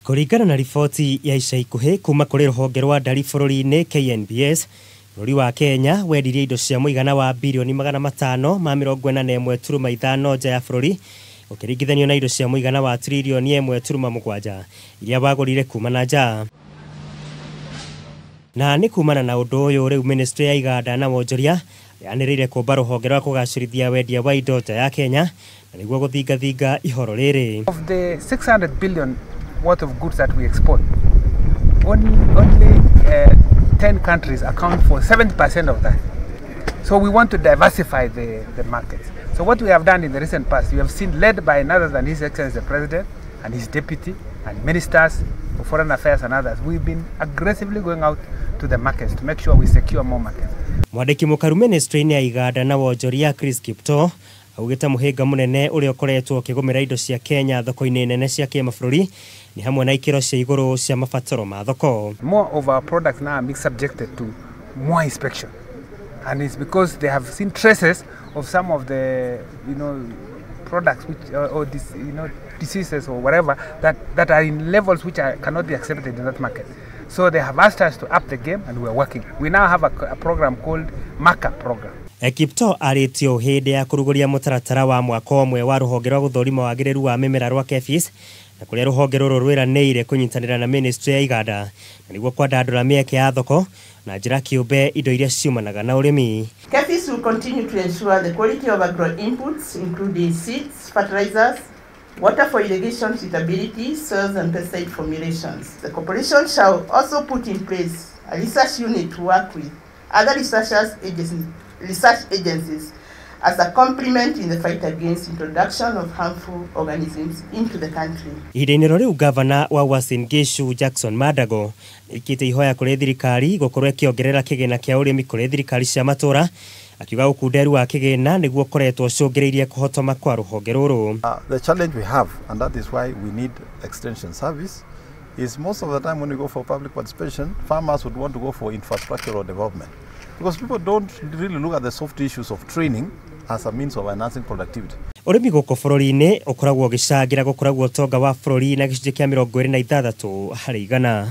Kũringana na riboti ya ica ikuhĩ kuma kũrĩ rũhonge rwa ndari bũrũri-inĩ KNBS, bũrũri wa Kenya wendirie indo cia mũigana wa birioni 541.5 nja ya bũrũri ũkĩringithanio na indo cia mũigana wa tririoni 1.7 iria wagũrire kuma na nja. Na nĩ kumana na ũndũ ũyũ rĩu ministry ya iganda na wonjoria yanĩrĩire kũmba rũhonge rwa kũgacĩrithia wendia wa indo nja ya Kenya na nĩguo gũthingathinga ihoro rĩrĩ. Of the 600 billion worth of goods that we export, only 10 countries account for 70% of that. So we want to diversify the markets. So what we have done in the recent past, we have seen, led by none other than His Excellency the President and his deputy and ministers for foreign affairs and others, we've been aggressively going out to the markets to make sure we secure more markets. Mwandĩki mũkaru ministry-inĩ ya iganda na wonjoria Chris Kiptoo augĩte mũhĩnga mũnene ũrĩa ũkoretwo ũkĩgũmĩra indo cia Kenya thoko-inĩ nene cia kĩmabũrũri nĩ hamwe na ikĩro cia igũrũ cia mabataro ma thoko. More of our products now are being subjected to more inspection, and it's because they have seen traces of some of the products which or this, diseases or whatever that are in levels which cannot be accepted in that market. So they have asked us to up the game, and we are working. We now have a program called MACA program. Kiptoo arĩtio hĩndĩ ya kũrugũria mũtaratara wa mwaka ũmwe wa rũhonge rwa gũthũrima wagĩrĩru wa mĩmera rwa KEPHIS na kũrĩa rũhonge rũrũ rwĩranĩire kũnyitanĩra na ministry ya iganda na nĩguo kwandandũra mĩeke ya thoko na njĩra kĩũmbe indo iria ciumanaga na ũrĩmi. KEPHIS will continue to ensure the quality of agro inputs, including seeds, fertilizers, water for irrigation suitability, soils and pesticide formulations. The corporation shall also put in place a research unit to work with other research agencies as a complement in the fight against introduction of harmful organisms into the country. Ihinda-inĩ ro rĩu gavana wa Uasin Gishu Jackson Mandago nĩaikĩtie ihoya kũrĩ thirikari gũkorwo ĩkĩongerera kĩgĩna kĩa ũrĩmi kũrĩ thirikari cia matũra akiuga ũkunderu wa kĩgĩna nĩguo ũkoretwo ũcũngĩrĩirie kũhotoma kwa rũhonge rũrũ. The challenge we have, and that is why we need extension service, is most of the time when we go for public participation, farmers would want to go for infrastructural development. Because people don't really look at the soft issues of training as a means of enhancing productivity. Ũrĩmi gũkũ bũrũri-inĩ ũkoragwo ũgĩcangĩra gũkũra gwa ũtonga wa bũrũri na gĩcunjĩ kĩa 26%.